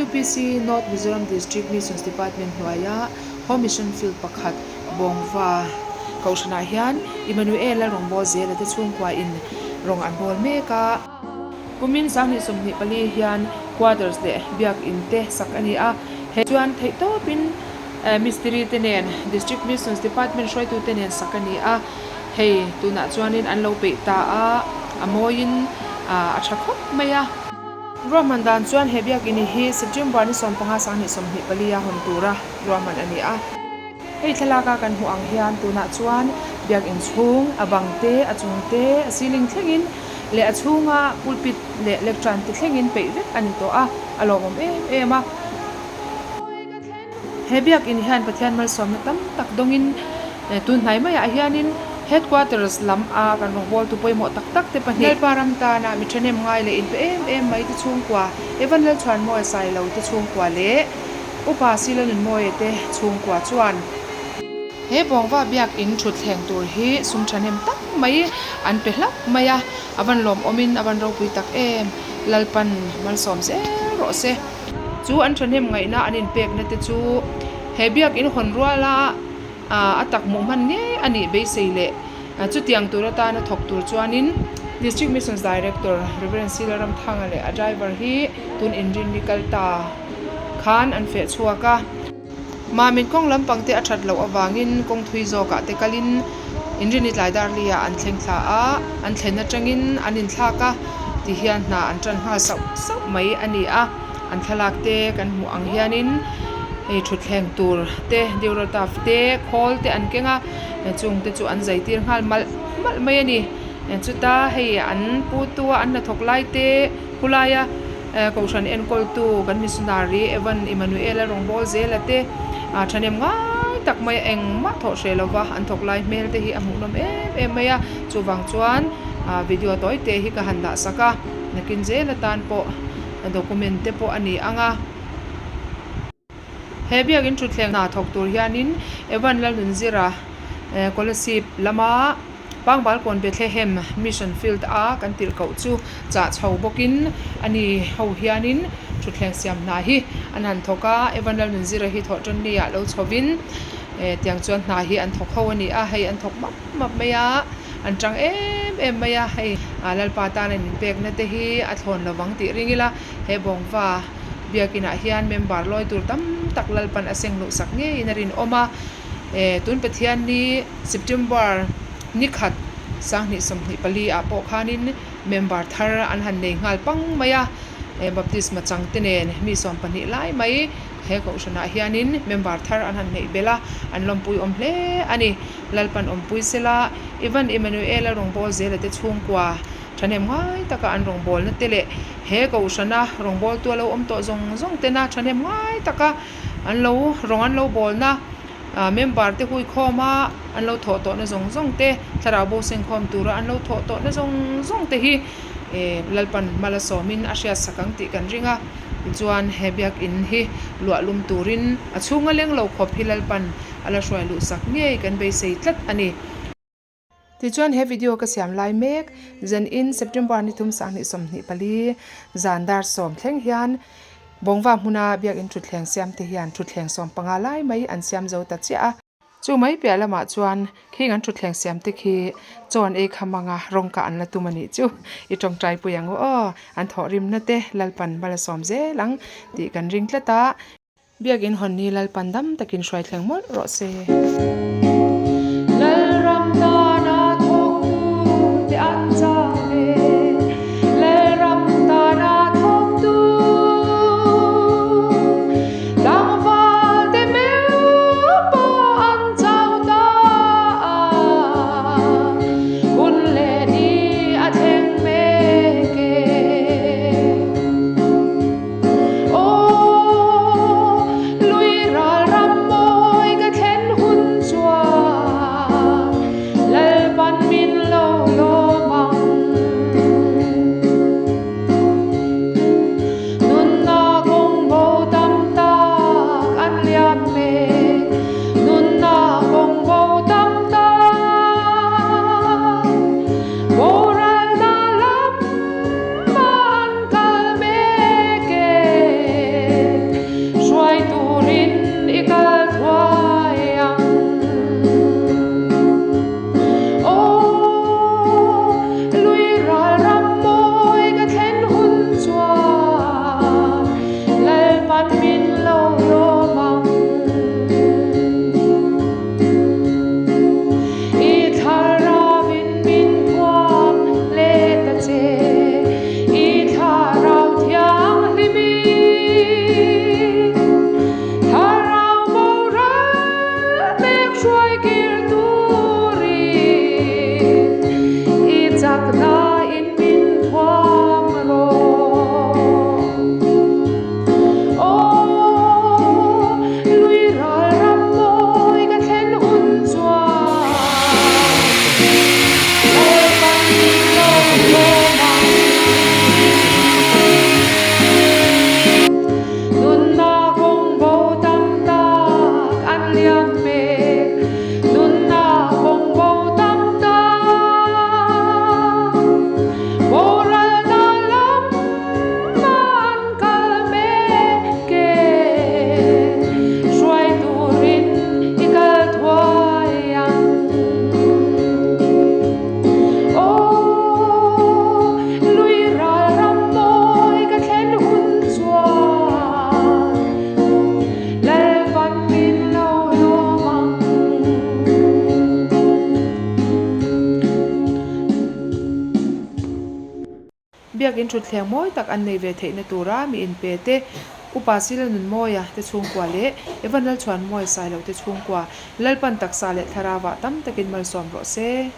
UPC North Mizoram District Missions Department hnuaia Home Mission Field pakhat Bawngva Kohhranah hian Emmanuel-a rawngbâwl zela te chhungkuain rawng an bawl mek a. Kumin 2024 hian quarters leh biakin te sak a ni a, he chuan theihtawpin mistiri te nen District Missions Department hruaitute nen sak a ni a, hei tunah chuanin an lo peih ta a, a mawiin a tha khawp mai a. Ruahman dan chuan he biakin hi September ni 15 2024 a hawn tura ruahman a ni a. Hei thlalaka kan hmuh ang hian tunah chuan biakin chhung, a bang te, a chung te, a ceiling thlengin leh a chhunga pulpit leh lectern te thlengin peih vek a ni tawh a, a lawmawm em em a. He biakin hian Pathian malsawmna tam tak dawngin tun hnai maiah hianin Headquarters lam a kan rawngbawltu pawimawh tak tak te pahnih, Lalpa ram tana mi thahnem ngai leh inpe em em mai te chhungkua, Evan Lalchhuanmawia Sailo te chhungkua leh Upa Silanunmawia te chhungkua chuan he Bawngva biakin thutthleng tur hi sum thahnem tak mai an pe hlauh mai a, a van lawmawmin a van ropui tak em, Lalpan malsawm zel rawh se. Chu an thahnem ngaihna an inpekna te chu he biakin hawn ruala a tak hmuh hman ngei a nih beisei leh chutiang tur atana thawk tur chuanin District Missions Director Rev. Sila Ramthanga leh a driver hi tun inrinni kal ta khan an feh chhuak a. Mamin kawng lampang te a that loh avangin kawng thui zawkah te kalin inrinni tlai dar li ah an thleng thla a, an thlen atangin an inthlak a ti hian hna an tan nghal sauh sauh mai a ni a, an thlalak te kan hmuh ang hianin hei thutthleng tur te Durotaf te khawl te an keng a chung te chu an zai tir nghal malh malh mai a ni chuta hei an pu tu a an hnathawk lai te khulaia. Kohhran enkawltu kan missionary Evan Emmanuel-a rawngbâwl zela te thahnem ngai tak mai a engmah thawh hreh lova an thawk lai hmel te hi a hmuhnawm em em mai a, chuvang chuan video tawi te hi ka han dah sak a, nakin zel atan pawh document te pawh a ni ang a. He biakin thutthleng hna thawk tur hianin Evan Lalnunzira Kolasib lama Pangbalkawn Bethlehem Mission Field a kan tirh koh chu chah chho bawkin a ni ho hianin thutthleng siam hna hi an han thawk a, Evan Lalnunzira hi thawh tanni ah lo chhovin tiang chuan hna hi an thawk ho a ni a, hei an thawk map map mai a, an tang em em mai a, hei Lalpa tan an inpekna te hi a thlawn lovang tih ring ila he bawngva Biakinah hian member lawi tur tam tak Lalpan a seng luh sak ngeiin a rinawm a. Tun Pathian ni September ni khat 2024 ah pawh khanin member thar an han nei nghal pang mai a. Baptisma chang te nen mi 12 lai mai he kohhranah hianin member thar an han neih belh a, an lawmpui awm hle a ni. Lalpan awmpui sela Ivan Emmanuel-a rawngbâwl zela te chhungkua thahnem ngai taka an rawngbâwlna te leh He kohhrana rawngbawltu a lo awm tawh zawng zawng tena thahnem ngai taka an lo rawng an lo bawlna ah member te hui khawm a an lo thawh tawhna zawng zawng te thlarau bo seng khawm tura an lo thawh tawhna zawng zawng te hi eh Lalpan hma la sawmin a hriat sak ang tih kan ring a tichuan he biakin hi luah lum turin a chhunga leng lo khawp hi Lalpan a la hruai luh sak ngei kan beisei tlat a ni. Tichuan he video ka siam lai mek zan in September ni thum 2024 zan dar sawm thleng hian Bawngva hmuna biakin thutthleng siam te hian thutthleng sawm panga lai mai an siam zo ta chiah a. Chu mai piah lamah chuan khing an thutthleng siam te khi chaw an ei kham anga rawng kah an la tum a nih chu i tawngtai pui ang u aw an thawhrimna te Lalpan hma la sawm zel ang tih kan ring tlat a. Biakin hawn ni Lalpan dam takin hruai thleng mawlh rawh se. Lalram tana thawktu te an chang ve, Lalram tana thawktu tlangval te meuh pawh an chau ta a, hun leh ni a thleng mek e. Aw, lui ral ram mawi ka thlen hun chuan. Biakin thutthleng mawi tak an nei ve theihna tura mi inpe te, Upa Sila Nunmawia te chhungkua leh Evan Lalchhuanmawia Sailo te chhungkua, Lalpan taksa leh thlarauah tam takin malsawm rawh se.